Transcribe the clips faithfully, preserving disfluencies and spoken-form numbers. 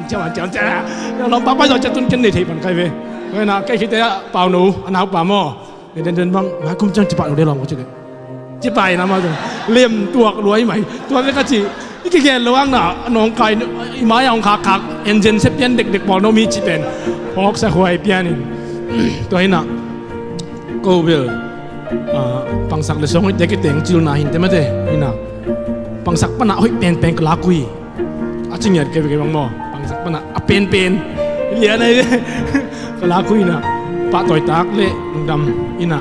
Ciang, ciang, ciang. Lawm pahpah zawh ciang tun ken nei thei pan kai ve. Tua hi na kei khit teh a Pau nu a naupa maw, den den den bang, ngai kum ciang ci pah lo de lawm ka ci leh, ci pah hi na mah zong lem tuak luai mai. Tua ve ka ci. I kigen lo ang na, nawngkai i mai a hong khakkhak, engine sep pian dekdek pawl no mi ci pen phawksa huai pian in. Tua hi na ko bel, ah, pangsak le sawng hoihte kiteng cilna hinte mate. Hi na pangsak pana hoih penpen ka lak uh hi. A ci ngiat kei ve kei bang maw. Pangsak pana a penpen lian ahi ve. Ka lak uh hi na, pahtawi tak le lungdam hi na,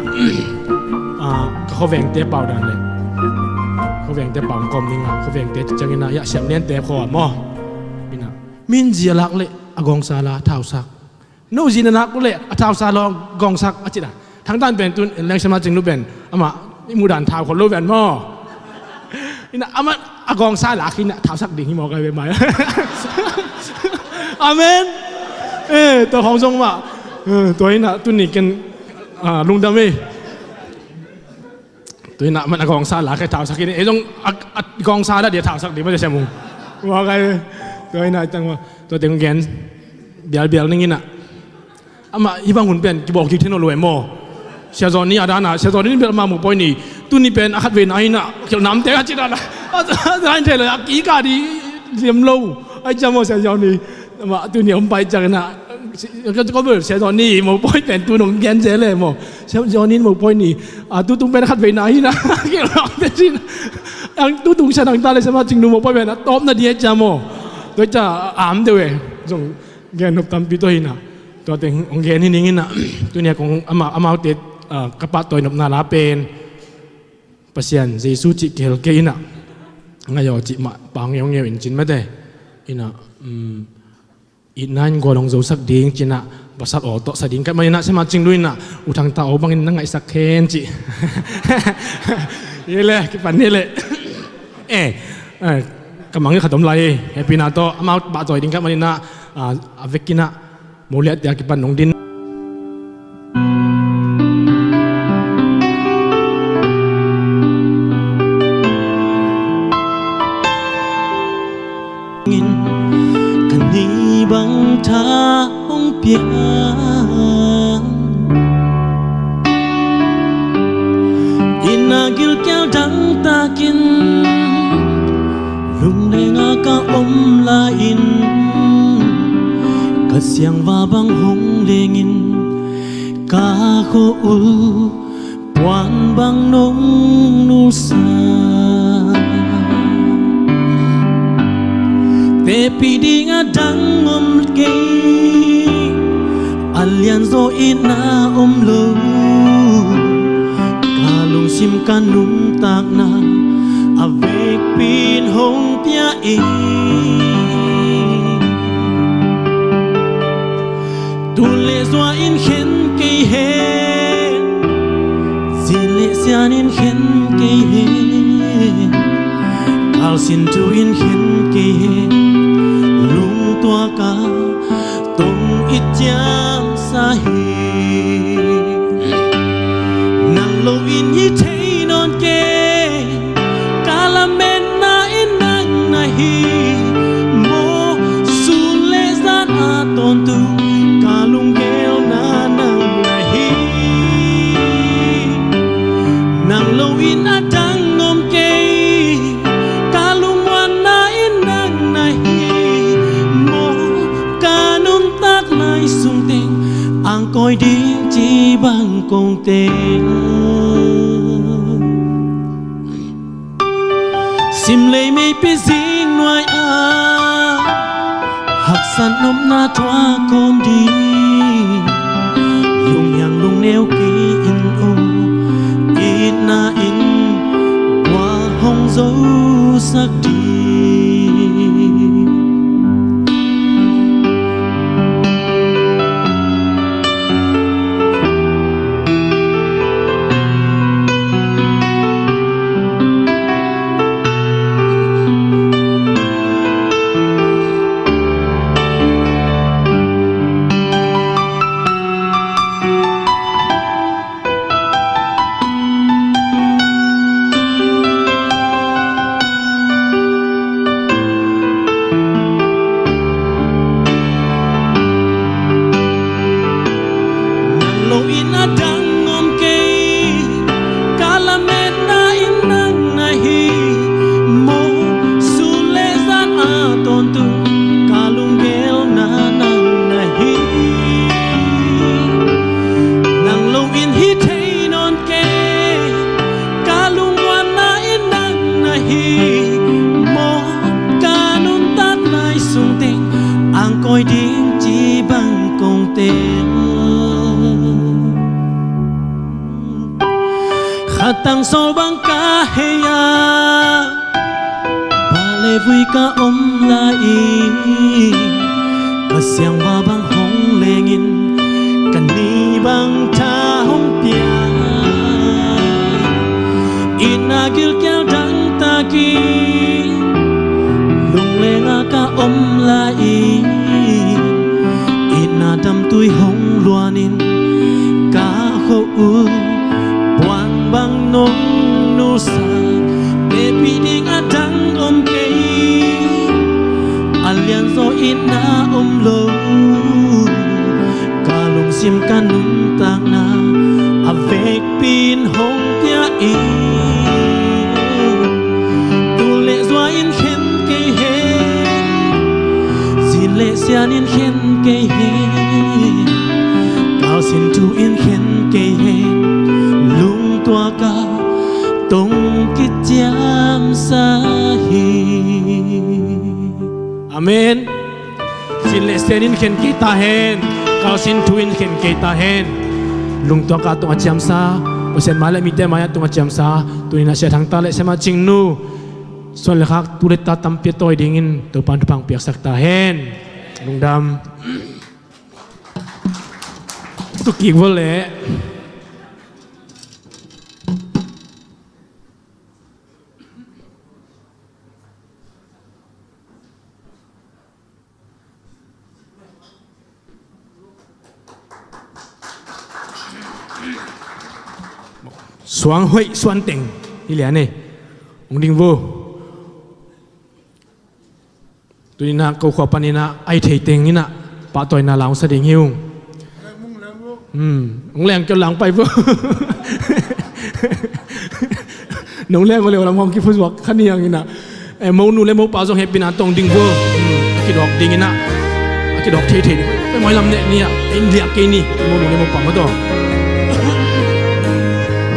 ah, ka khuavengte pau dan le khuavengte pau kawm ding a, khuavengte ci ciang hi na, ya siam liante khua maw. Hi na min zi a lak le a gawngsa la thausak. No zi na lak uh le a thausa lawng gawngsak a ci dan. Thangtan pen tun en leng Sia Ma Cing Nu pen amah i muh dan thau khol lo ven maw. Hi na amah a gawngsa lak hi na thausak ding hi maw kai ve mai. Amen. Eh, tua khawng zong mah. Eh, tua hi na tuni ken, ah, lungdam ei. Tua hi na amah a gawngsa lak hi thausak hi na, ei zong a, a gawngsa la dia thausak ding mah sia mung. Maw kai ve. Tua hi na i tang maw. Tua teng gen bialbial ning hi na. Amah hih bang hun pen kibawk kik thei nawn lo e maw. Sia Johnny a dan a, Sia Johnny bel amah mopawi ni. Tuni pen a khatveina hi na, khelh namte a ci dan a, a, a, a thei lo a, kik a di liam lo. Ai ciam maw Sia Johnny. Amah tuni a hong pai ciang hi na, ko bel Sia Johnny mopawi pen tu nong gen zel e maw. Sia Johnny mopawi ni. A, tutung pen a khatveina hi na, khelh namte ci na. Ang tutung Sia Dang Ta le Sia Ma Cing Nu mopawi pen a tawpna di e ciam maw. Tua ciang a am deuh e. Zong gen nop tampi tawh hi na. Tua teng hong gen hi ning hi na. Tuni a kong ama, amaute, ah, ka pahtawi nopna la pen Pasian Jesu cih kihel kei hi na. Ngai aw cih mah pang ngeungeu in cin mate. Hi na, um, itna in gual hong zosak ding ci na, pasal aw tawh sa ding ka hih manin a, Sia Ma Cing Nu in a, U Thang Ta aw bangin na ngaihsak hen ci. Hi le, kipan hi le. Eh, eh, ka mang hi khat om lai hi. Hehpihna tawh amau pahtawi ding ka hih manin a, ah, a vekin a, mo liahte a kipan nong din. In ka ni bang tha hong piang, in a gilkial dangtakin lungdeng a ka om lai-in, ka siangva bang hong lengin, ka khua uh puan bang nong nusa. Tepih ding a dang om kei, a lianzaw itna om lo. Ka lungsim ka nuntakna a vekpi in hong pia in. Tu le zua in khen kei hen, zi le sian in khen kei hen, kalsin tu in khen kei hen, lungtuak a tong i ciamsa hi. Nang lo in hi thei nawn kei. Ka lametna in nang na hi maw, sun le zan a tawntung ka lunggelna nang na hi. Nang lo in a dang om kei, ka lungmuanna in nang na hi maw, ka nuntak lai sung teng ang kawi ding ci bang kong teng. Simlei meipi zing nuai ah haksat nopna tuak kawm ding, lunghiang lungneu kei in aw, itna in kua hong zosak ding. Oi ding ci bang kong teng, khatang sawl bang ka hei a, bale vui ka om lai-in, ka siangva bang hong lengin, ka ni bang tha hong pia. Itna gilkial dangtakin, lunglenga ka om lai-in, itna damtui hong luanin, ka kho uh puan bang nong nusak, tepih ding a dang om kei, a lianzaw itna om lo, ka lungsim ka nuntakna a vekpi in hong pia in, tul le zua in khen kei hen, zin le sian in khen kei hen, kalsin thu in khen kei hen, lungtuak a tong kiciamsa hi. Amen. Zin le sian in khen kei ta hen, kalsin thu in khen kei ta hen, lungtuak a tong a ciamsa, Pasian mai le mite mai a tong a ciamsa, tuni-in a Sia Thang ta le Sia Ma Cing nu, suan le khak tu le ta tampi a tawi dingin Topa'n thupha hong piaksak ta hen. Lungdam. Tu kik vua le. Suang hoih suan teng hi lian e. Hong ding vo. Tuni-in ah ko khua panin ah ai thei teng in ah pahtawina la hong sa ding hi ung. Hmm. Hong leng kei lang pai vo. Nong leng uh leh lam hong kiphusuak kha ni hang in ah. Eh, monu le mopa zong hehpihna tawh hong ding vo. Hmm. A kidawk ding in ah. A kidawk thei thei ding. Pai mai lam neh ni ah. In liak kei ni. Monu le mopa mah tawh.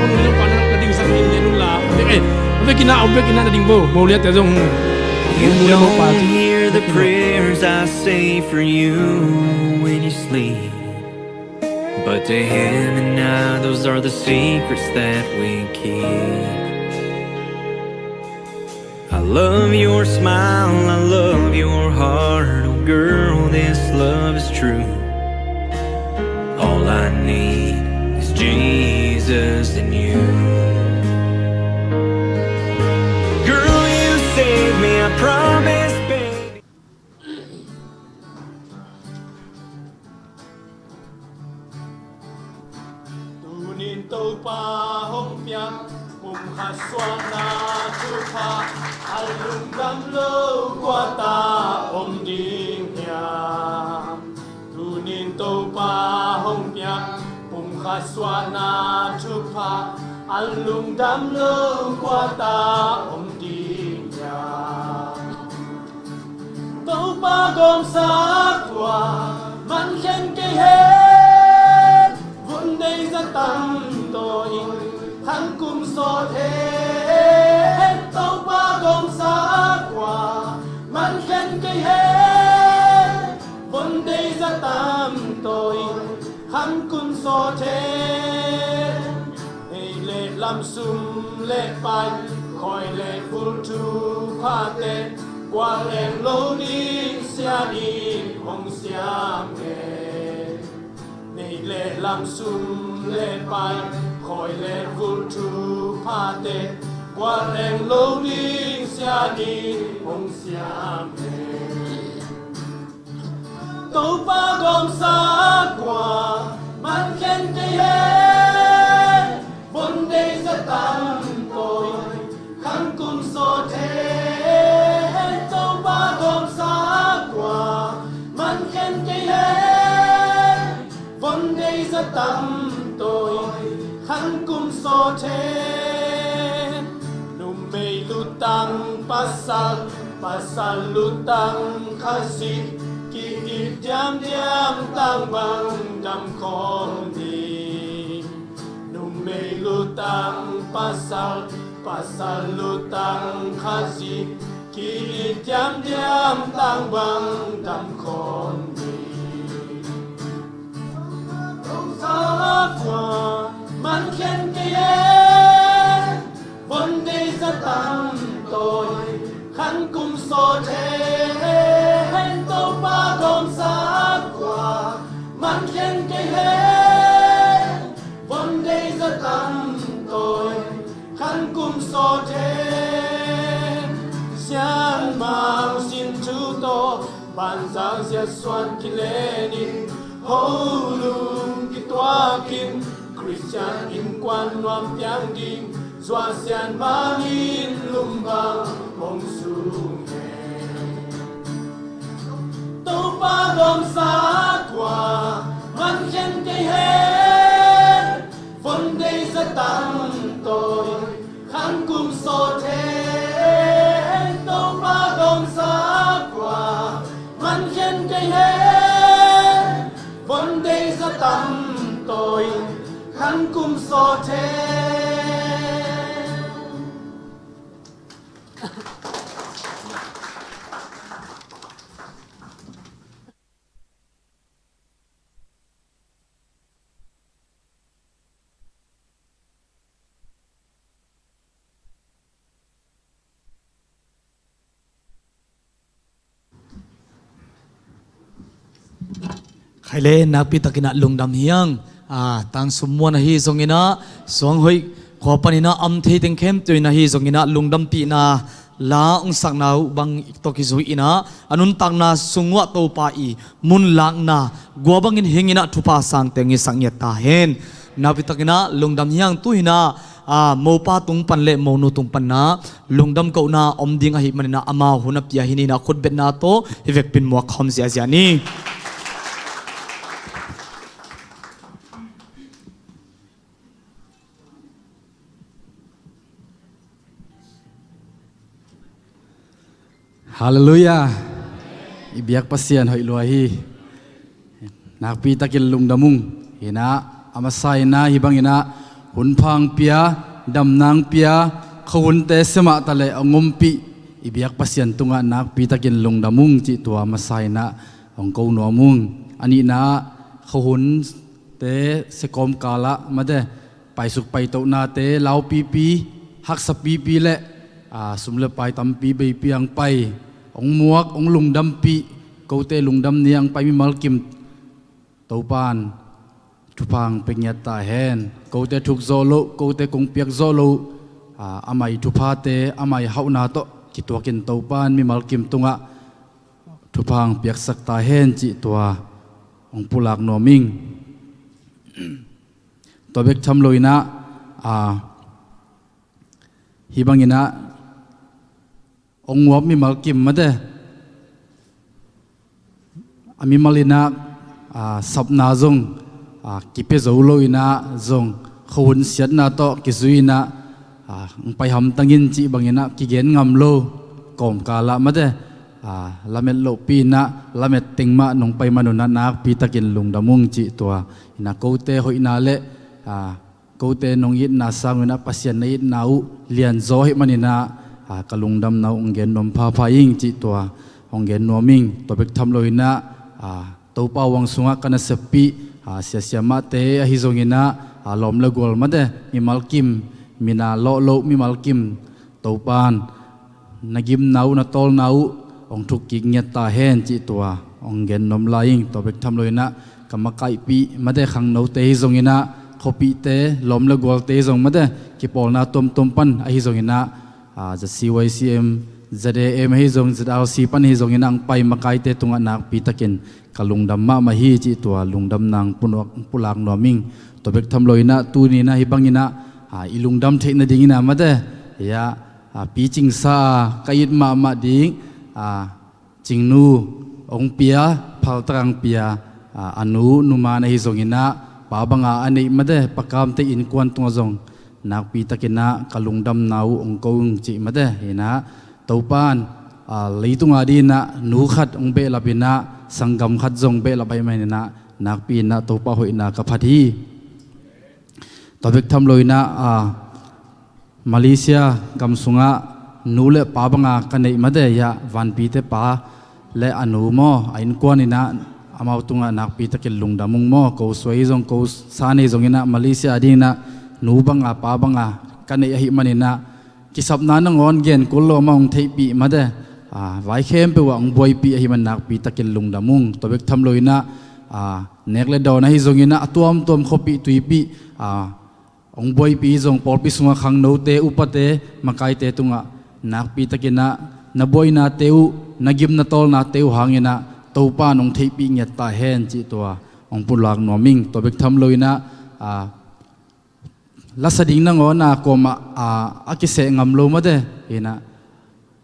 Monu le mopa na ding sak ni, lian un la. Eh, a vekin ah, a vekin ah na ding vo. Mo liate zong. Monu le mopa. Hear the prayers I say for you when you sleep. But to him and I, those are the secrets that we keep. I love your smile, I love your heart. Oh girl, this love is true. All I need is Jesus and you. Girl, you save me, I promise, baby. Tunin Topa hong piak pumkhat suahna thupha, a lungdam lo kua ta om ding hiam? Tunin Topa hong piak pumkhat suahna thupha, a lungdam lo kua ta om ding hiam? Topa gawmsa kua man khen kei hen, vun deih zat tam tawh in khang kum sawt hen. Topa gawmsa kua man khen kei hen, vun deih zat tam tawh in khang kum sawt hen. Neih le lam, sum le pai, khawi le vul, thuphate, gualleng lo ding Sia in hong siam e. Neih le lam, sum le pai, khawi le vul, thuphate, gualleng lo ding Sia in hong siam e. Topa gawmsa kua man khen kei hen, vun deih zat tam tawh in khang kum sawt hen. Topa gawmsa kua man khen kei hen, vun deih zat tam tawh in khang kum sawt hen. Numei lutang pasal, pasal lutang Khazih, ki-it diamdiam, tang bang dam khawm ding. Numei lutang pasal, pasal lutang Khazih, ki-it diamdiam, tang bang dam khawm Banzau ziatsuan kilenin, holung kituakin, Khristian innkuan nuam piang ding, zuasian mangin lumbang hong sung hen. Topa gawmsa kua man khen kei hen, von dei za tam tawi khan kum sawt hen. Topa gawmsa kua man khen kei hen, von dei za tam tawi khan kum sawt hen. Khai le nakpi takin ah lungdam hi hang. Ah, Tang Sum Muan ahi zongin ah, Suang Hoih khua panin ah am thei teng khempeuh in ahi zongin ah lungdampihna la hong sakna uh bang tawh kizui in ah, a nuntakna sung uah Topa i mun lakna gua bangin hing in ah thupha sang teng i sak ngiat ta hen. Nakpi takin ah lungdam hi hang. Tu in ah, ah, mopa tung pan le monu tung pan ah lungdam kohna om ding ahih manin ah amau hun a pia hi in ah khutbetna tawh hih vekpi in muak khawm ziahziah ni. Halleluiah. I biak Pasian hoih lua hi. Nakpi takin lungdam ung. Hi in ah, a masa in ah hih bangin ah hun pha hong pia, damna hong pia, khuahunte sia mah ta leh hong ompih i biak Pasian tungah nakpi takin lungdam ung cih tua a masa in ah hong ko nuam ung. A nihna ah khuahunte sia kawmkal ah mate, paisuk paitohnate laupipi, haksapipi le, ah, sum le pai tampi beipi a hong pai, hong muak, hong lungdampih, kote lungdam ni a hong pai mimal kim Topa in thupha hong pia ngiat ta hen. Kote thuk zawh loh, kote kong piak zawh loh, ah, amah i thuphate, amah i hauhna tawh kituakin Topa in mimal kim tungah thupha hong piaksak ta hen cih tua hong pulak nuam ing. Tua bek tham lo in ah, ah, hih bangin ah hong muak mimal kim mate, a mimal in ah, ah, sapna zong, ah, kipia zo lo in ah zong khuahun siatna tawh kizui in ah, ah, hong pai hamtang in cih bangin ah kigen ngam lo kawmkal ah mate, ah, lamet lohpi in ah lamet teng mah nong pai man un ah nakpi takin lungdam ung cih tua in ah kote hoihna le, ah, kote nong itna sang un ah Pasian na itna uh lianzaw ahih manin ah, ah, ka lungdamna uh hong gen nuam phapha ing cih tua hong gen nuam ing. Tua bek tham lo in ah, ah, Topa huang sungah ka naseppih, ah, siasia mahte ahi zongin ah, ah, lawm le gual mate, mimal kim, mina lawh loh mimal kim Topa in na gimna uh, na tawlna uh hong thuk kik ngiat ta hen cih tua hong gen nuam lai ing. Tua bek tham lo in ah ka makaihpih mate, khangnote hi zongin ah, khuapihte, lawm le gualte hi zong mate, kipawlna tuamtuam pan ahi zongin ah, ah, Z C Y C M, Z A M ahi zong, Z R C pan ahi zongin ah hong pai makaite tungah nakpi takin ka lungdam mahmah hi cih tua lungdamna hong pulak, hong pulak nuam ing. Tua bek tham lo in ah tuni in ah hih bangin ah, ah, i lungdam theih nadingin ah mate, ya, ah, picingsa a ka it mahmah ding, ah, Cingnu hong pia, phaltak hong pia, ah, a nu, numan ahi zongin ah, pa banga a neih mate, Pa Kamte innkuan tungah zong nakpi takin ah ka lungdamna uh hong ko ung cih mate, hi in ah, Topa in, ah, leitung a dingin ah nu khat hong behlap in ah, sanggam khat zong behlap ahih manin ah, nakpi in ah Topa hoihna ka phat hi. Tua bek tham lo in ah, ah, Malaysia gam sungah nu le pa banga ka neih mate, ya, Vanpite pa le a nu maw, a innkuan in ah amau tungah nakpi takin lungdam ung maw. Ko suai hi zong, ko san hi zongin ah Malaysia a dingin ah nu banga pa banga ka neih ahih manin ah kisapna nangawn gen kul lo amah hong theihpih mate, ah, vai khempeuh ah hong buaipih ahih man nakpi takin lungdam ung. Tua bek tham lo in ah, ah, nek le dawn ahi zongin ah, a tuamtuam khuapih tuipih, ah, hong buaipih hi zong, pawlpi sungah khangnote, upate, makaite tungah nakpi takin ah na buainate uh, na gim na tawlnate uh hangin ah Topa in hong theihpih ngiat ta hen cih tua hong pulak nuam ing. Tua bek tham loin ah, a, lasa ding nangawn ah kuamah, a, a kiseh ngam lo mate, hi-in ah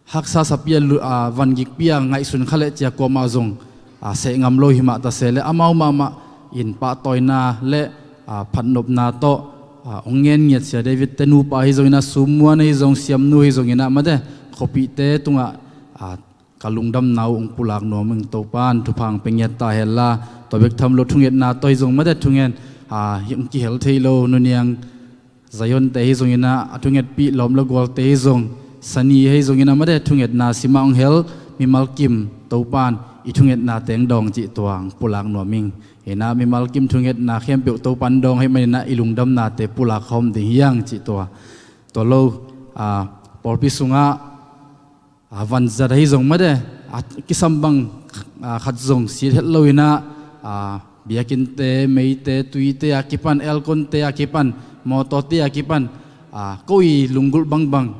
haksa sapi a lu-, a, van gikpi a ngaihsun kha leh ci-a kuamah zong, a, seh ngam lo hi mah ta se leh amau mahmah in pahtawina leh, a, phatnopna tawh, a, hong ngen ngiat Sia David-te nupa ahi zongin ah, summuan ahi zong, siamnu ahi zongin ah mate, khuapihte tungah, a, ka lungdamna uh hong pulak nuam ing. Topa in thupha hong pia ngiat ta hen la, tua bek tham lo thungetna tawh ahi zong mate, thungen, a, hong kihel thei lo nuniang Zion-te ahi zongin ah, a thungetpih lawm le gualte ahi zong, sani ahi zongin ah mate, thungetna simah hong hel mimal kim Topa in i thungetnate hong dawng cih tua hong pulak nuam ing. Hi-in ah mimal kim thungetna khempeuh Topa in dawng ahih manin ah i lungdamnate pulak khawm ding hi hang cih tua. Tua lo, a, pawlpi sungah, a, vanzat ahi zong mate, a, kisam bang, a, khat zong sit het loin ah, a, biakinnte, meite, tuite a kipan, aircon-te a kipan, mawtawte a kipan, a, ko i lunggulh bangbang,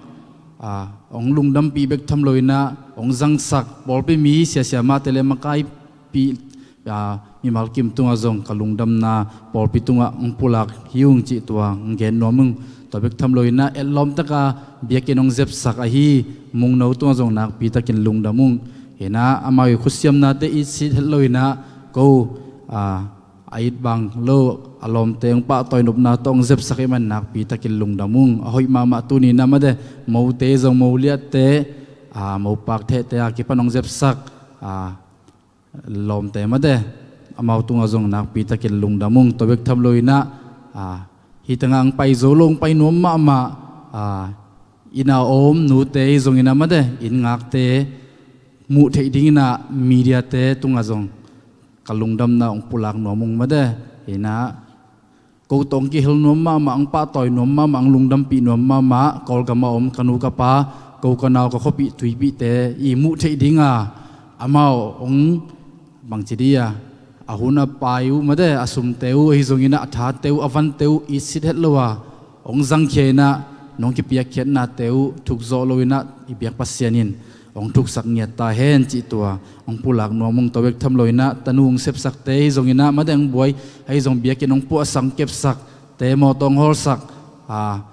a, hong lungdampih bek tham loin ah hong zangsak pawlpi mi, siasiamahte leh makaipi, a, mimal kim tungah zong ka lungdamna pawlpi tungah hong pulak hi ung cih tua hong gen nuam ung. Tua bek tham loin ah etlawm taka biakinn hong zepsak ahi Mungno tungah zong nakpi takin lungdam ung. Hi-in ah amau i khutsiamnate it sit het loin ah ko, a, a it bang lo a lawmte hong pahtawi nopna tawh hong zepsak ahih manin nakpi takin lungdam ung. A hoih mahmah tuni-in ah mate, mote zong, mo liahte, a, mo pakthehte a kipan hong zepsak, a, lawmte mate, amau tungah zong nakpi takin lungdam ung. Tua bek tham loin ah, a, hih tengah hong pai zo lo, hong pai nuam mahmah, a, inn a om nute ahi zongin ah mate, inn ngakte, muh theih dingin ah mediate tungah zong ka lungdamna hong pulak nuam ung mate. Hi-in ah ko tawh hong kihel nuam mahmah, hong pahtawi nuam mahmah, hong lungdampih nuam mahmah Kawlgam a om ka nu ka pa, ko ka nau, ka khuapih tuipihte i muh theih dinga amau hong, bangci dia, a hun a pai uh mate, a sumte uh ahi zongin ah, a thate uh, a vante uh it sit het lo a hong zangkhia-in ah, nong kipiakkhiatnate uh thuk zawh loin ah i biak Pasian in hong thuksak ngiat ta hen cih tua hong pulak nuam ung. Tua bek tham loin ah tanu hong sepsakte ahi zongin ah mate, hong buai ahi zong, biakinn hong puahsak, hong kepsakte, mawtaw hong hawlsak, a,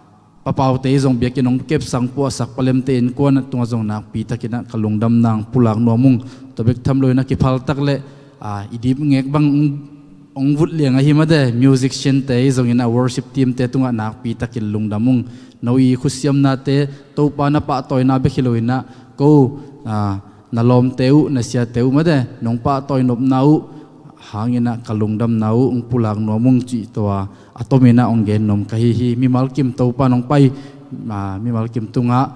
papaute ahi zong biakinn hong kepsak, hong puahsak, palemte innkuan tungah zong nakpi takin ah ka lungdamna hong pulak nuam ung. Tua bek tham loin ah kiphal tak leh, a, i dipngek bang hong, hong vut liang ahi mate, musiciante ahi zongin ah, worship teamte tungah nakpi takin lungdam ung. No i khutsiamnate, Topa na pahtawina bek hi loin ah, ko, a, na lawmte uh, na siate uh mate, nong pahtawi nopna uh hangin ah ka lungdamna uh hong pulak nuam ung cih tua a tomin ah hong gen nuam ka hi hi. Mimal kim Topa in hong pai, a, mimal kim tungah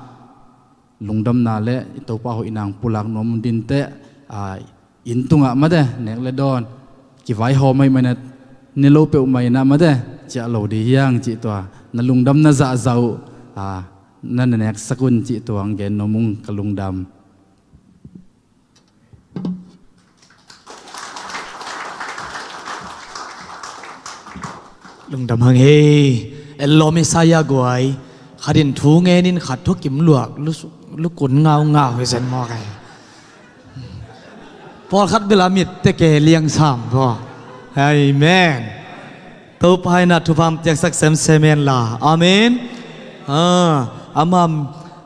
lungdamna leh i Topa hoihna hong pulak nuam un dinteh, a, inn tungah mate, nek le dawn kivaihawm ahih manin ah, ne lo peuhmah in ah mate, ciah lo ding hi hang cih tua, na lungdamna zahzah uh, a, na na neksak un cih tua hong gen nuam ung. Ka lungdam. Lungdam hang hi. Etlawm Isaiah guai, khat in thu ngenin khat thu kimluak, lu, lukun ngaungau hi zen mawk ai. Pawlkhat bel a mitte ke liangsam vua. Amen. Topa in ah thupha hong piaksak semsem hen la. Amen. A, ama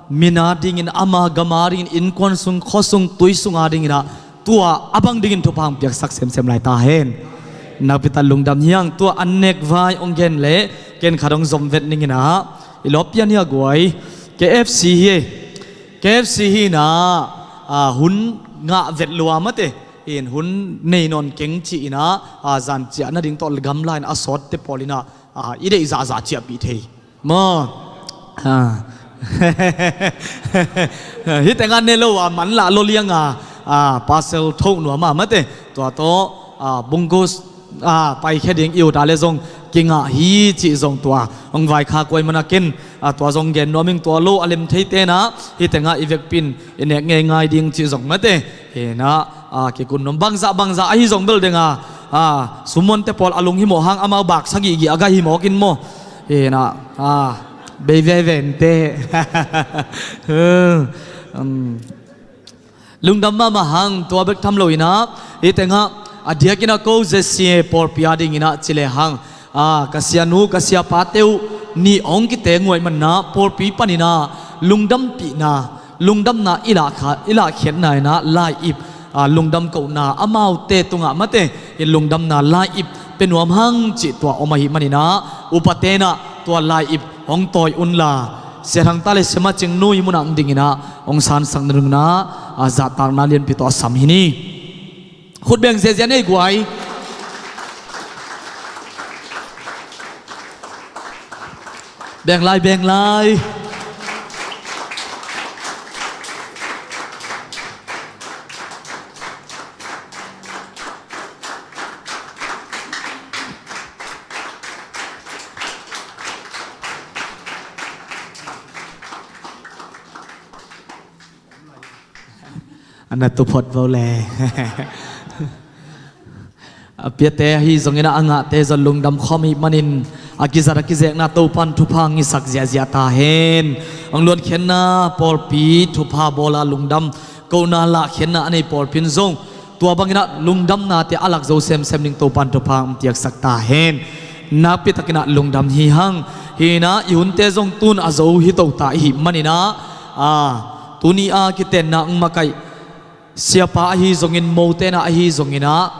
min a dingin, ama gam a dingin, innkuan sung, khua sung, tui sung a dingin ah, tua a bang dingin thupha hong piaksak semsem lai ta hen. Nakpi tak lungdam hi hang. Tua an nek vai hong gen leh ken khat hong zom vet ning in ah, i lawp pian hi a guai, K F C hi. K F C hi in ah, a, hun ngah vet lua mate, in hun nei nawn keng ci-in ah, a, zan ciah nading tawh gamla in a sawtte pawl in ah, a, i deih zahzah ciahpih thei. Maw? A. Hih tengah ne lo a, manlah lo liang a, a, parcel thoh nuam a mate. Tua tawh, a, Bungus, a, paikhia ding i ut a leh zong kingah hi cih zong tua hong vaikhak uh ahih manin ah ken, a, tua zong gen nuam ing. Tua lo a lem theite in ah hih tengah i vekpi in i nek ngeingai ding cih zong mate. Hi in ah, a, kikun nuam, bangzah bangzah ahi zong bel deng a, a, summuante pawl a lunghimawh hang amau bak sagih gih a gai himawk in maw. Hi in ah, a, bei veve inteh. Um, Lungdam mahmah hang. Tua bek tham loinah hih tengah a diakinah ko Z C A pawlpi a dinginah ci lehang, a, ka sianu ka siapate uh nih hong kiteng uh ahih maninah pawlpi paninah lungdampihna, lungdamna i lahkha-, i lahkhiatna inah lai-ip, a, lungdam kohna amaute tungah mate in lungdamna lai-ip pia nuam hang cih tua om ahih maninah upa tenah tua lai-ip hong tawi unla, Sia Thangta le Sia Macing nu i munah hong dinginah hong sansak nadinginah, a, zahtakna lianpi tawh a sam hi ni. Khut beng ziahziah nei guai. Beng lai, beng lai. A na tuphot vo le. A piate ahi zongin a ngahte zong lungdam khawm ahih manin a kizat a kizekna Topan thupha hong ngisak ziahziah ta hen. Hong luankhiatna pawlpi thupha bawla lungdam kohna lahkhiatna a nei pawlpi in zong tua banginah lungdamnate a lak zo semsem ding Topan thupha hong piaksak ta hen. Nakpitakinah lungdam hi hang. Hinah i hunte zong tun a zo hi to ta i hih maninah, a, tuni a kitenna hong makaih siapa ahi zongin, mo tenah ahi zonginah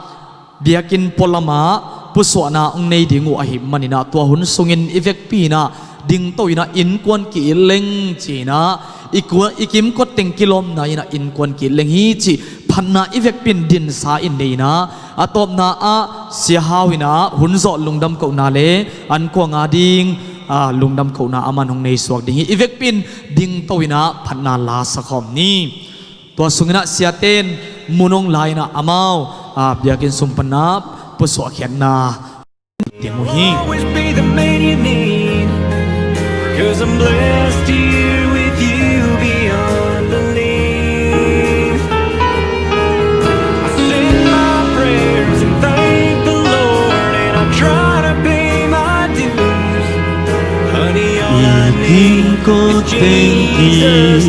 biakinn pualamah pusuahna hong nei ding uh ahih maninah tua hun sungin i vekpi inah dingto inah innkuan ki-it leng ci-inah i kua-, i kimkot teng kilawmna inah innkuan ki-it leng hi cih phatna i vekpi in dinsa in nei inah a tawpna ah Sia Hau inah hun zawh lungdam kohna le an kuang a ding, a, lungdam kohna aman hong nei suak ding hi. I vekpi in dingto inah phatna la sakhawm ni. Tua sunginah siate in mun hong la inah amau, a, biakinn sung panah pusuahkhiatna ding uh hi. Always be the man you need, 'cause I'm blessed here with you beyond belief. I send my prayers and thank the Lord, and I try to pay my dues. Honey, all I need is Jesus.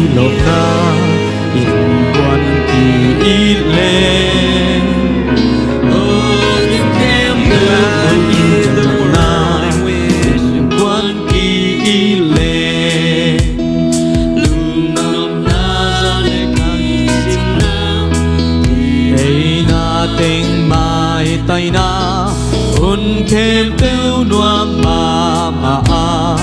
Innkuan ki-it leng, oh, you can move the world and wish. Innkuan ki-it leng, lungdamna le kicimna, theihna teng maitaina, hun khempeuh nuam mahmah a,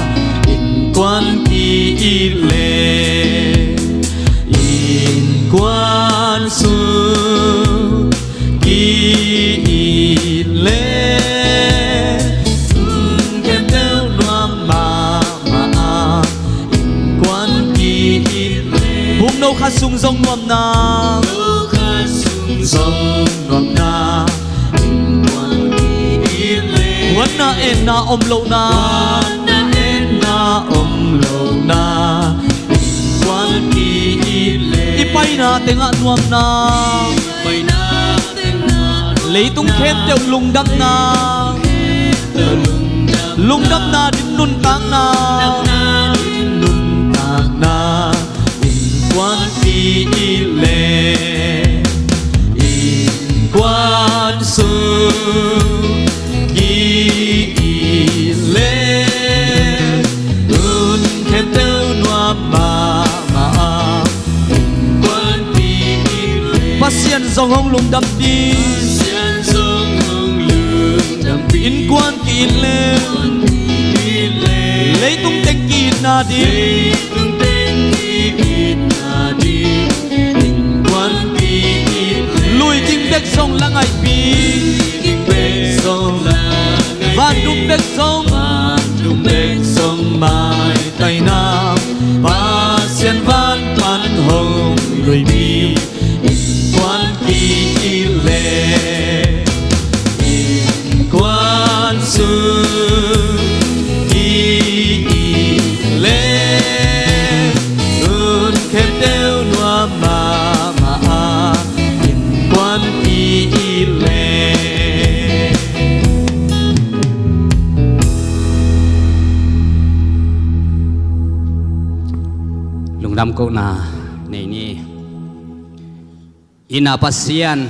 innkuan ki-it leng. Innkuan sung ki-it leh, hun khempeuh nuam mahmah a, innkuan ki-it leh. Hong no khat sung zong nuamna, no khat sung zong nuamna, innkuan ki-it leh. Huatna etna om lohna, huatna etna om lohna, innkuan ki-it leh. I paina tengah nuamna, paina tengah nuamna, leitung khempeuh lungdamna, lungdamna din nuntakna, nuntakna, innkuan ki-it leh, innkuan sung ki-it leh, hun khempeuh nuam mahmah a, innkuan ki-it leh. Pasian zong hong lungdampi, Pasian zong hong lungdampi. Innkuan ki-it leh, innkuan ki-it leh, leitung teng ki-itna ding, leitung teng ki-itna ding, innkuan ki-it leh. Lui ging bek zong la ngaihpi, lui ging bek zong la ngaihpi, van dum bek zong, van dum bek zong maitaina, Pasian van pan hong luipi. Innkuan ki-it leh, innkuan sung ki-it leh, hun khempeuh nuam mahmah a, innkuan ki-it leh. Lungdam kohna nei ni. Itna Pasian,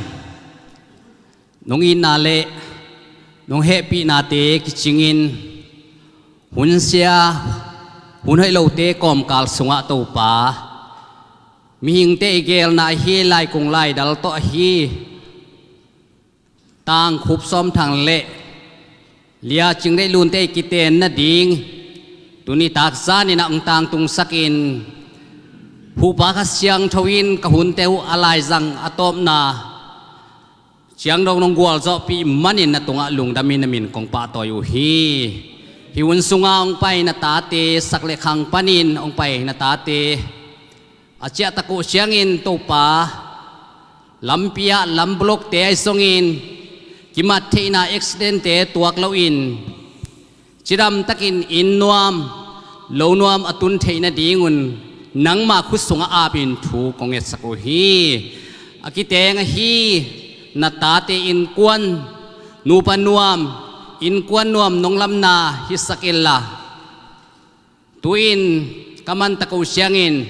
nong itna le nong hehpihnate kicingin hun sia, hun hoih lote kawmkal sungah Topa, mihingte i geelna ahi laikung laidal tawh ahi tangkhup sawmthang le liacing leihlunte i kiten nading tuni takzanin a ong tangtungsakin Pupa Kha Siangtho in ka hunte uh a laizang a tawpna ciangdong nong gualzawhpih manin na tungah lungdamin na min kong pahtawi uh hi. Hih hun sunga ong pai na tate sak le khang panin ong pai na tate a ciahtak uh ciangin Topa, lampi ah lamblokte ahi zongin kimat theihna accidentte tuak loin cidamtakin inn nuam lo nuam a tun theih nadingun nangma khut sungah apin thu kong ngetsak uh hi. A kiteng ahi na tate innkuan nupa nuam, innkuan nuam nong lamna hisak inla, tu-in ka mantak uh ciangin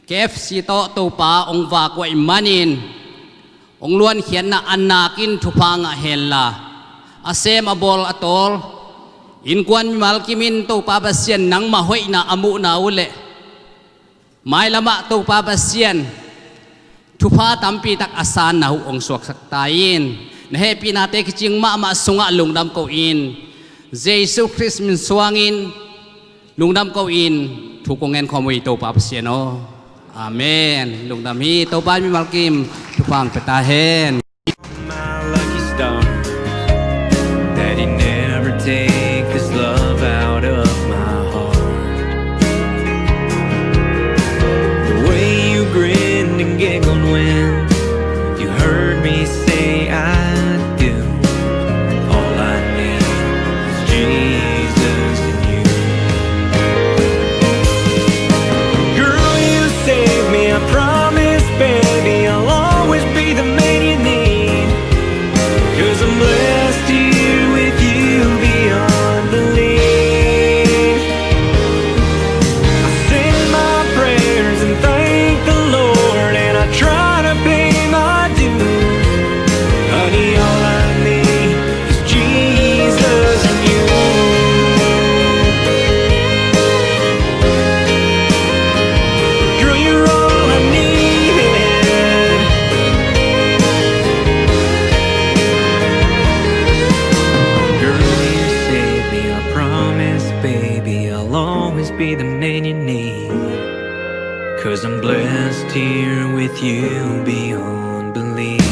K F C tawh Topa ong vak uh ahih manin ong luankhiatna a nakin thupha ngah henla, a sem a bawl a tawl innkuan mimal kimin Topa Pasian nangma hoihna a muhna uh leh mailamah Topa Pasian thupha tampitak a sanna uh ong suaksak ta in. Na hehpihnate kicing mahmah sungah lungdam ko in, Jesu Khrist min suangin lungdam ko in thu kong ngen khawm uh hi Topa Pasian aw. Amen. Lungdam hi. Topa in mimal kim thupha ong pia ta hen. My lucky stars, that he never take this love out of my heart. The way you grinned and giggled when you heard me say I do. All I need is Jesus and you. Girl, you saved me, I promise, baby, I'll always be the man you need. 'Cause I'm blessed here with you beyond belief. I sing my prayers and thank the Lord, and I try to pay my dues. Honey, all I need is Jesus and you. Girl, you're all I need. Girl, you saved me, I promise, baby, I'll always be the man you need. 'Cause I'm blessed here with you beyond belief.